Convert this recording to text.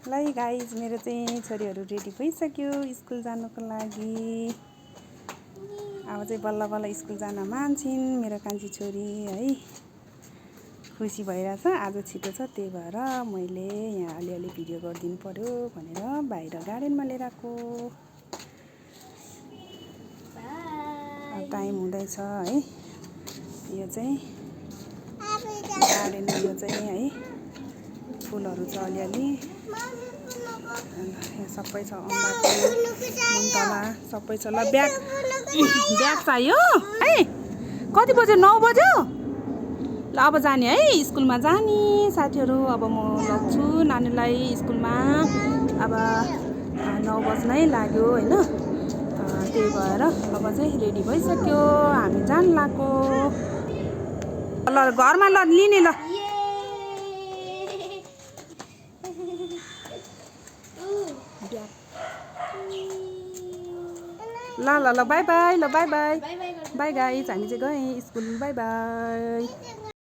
ल गाइज मेरो चाहिँ छोरीहरू रेडी भइसक्यो स्कुल जानुको लागि। अब चाहिँ बल्ल बल्ल स्कुल जान मान्छिन् मेरो कान्छी छोरी है। खुसी भइरहेछ आज छिटो छ, त्यही भएर मैले यहाँ अलिअलि भिडियो गरिदिनु पर्यो भनेर बाहिर गार्डनमा लिएर आएको। टाइम हुँदैछ है। यो चाहिँ गार्डन, यो चाहिँ है फुलहरू छ अलिअलि, यहाँ सबै छ, अम्बाको मुन्तला सबै छ। ल ब्याग चाहियो है। कति बज्यो? 9 बज्यो। ल अब जाने है, स्कुलमा जाने साथीहरू। अब म लग्छु नानीलाई स्कुलमा। अब 9 बज्नै लाग्यो होइन, त्यही भएर अब चाहिँ रेडी भइसक्यो, हामी जान लाग्यो। ल घरमा ल लिने ल। ल ल ल बाई बाई, ल बाई बाई बाई गाइज, हामी चाहिँ गएँ स्कुल, बाई बाई।